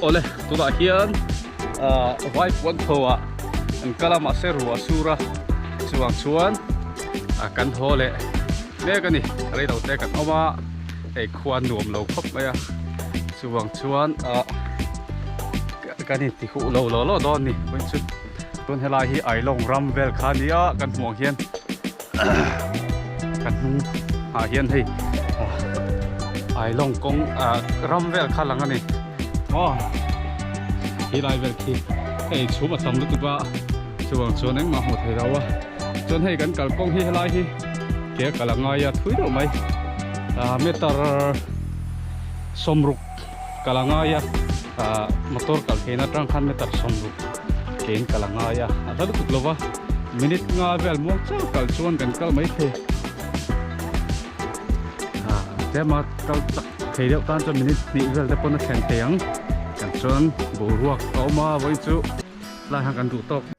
Awle tunah hian ah vai puan tho ah an kal a mahse ruah a sur a chuvang chuan ah kan haw leh mek a ni rei lo te kan awm a hei khua nuam lo khawp mai a chuvang chuan ah kan inti huh lo law law dawn a ni vawiin chu tun helai hi ailawng ram vel kha a ni a kan hmuh ang hian. Kan hnung ah hian hei Ailawng kawng ah ram vel kha lang a ni aw khi lai vel khi hei chhum a tam lutuk a chuvang chuan engmah hmuh theih lo a chuan hei kan kalkawng hi helai hi ke a kal a ngai a thui deuh mai ah meter sawmruk kal a ngai a ah motor kal theihna atang khan meter sawmruk kein kal a ngai a a hla lutuk lo va minute nga vel muang chauh kal chuan kan kal mai thei ah tlema kal chak thei deuh tan chuan minute hnih vel te pawn a thlen thei ang kan chuan boruak a awm a vawiin chu lai khan kan duh tawk.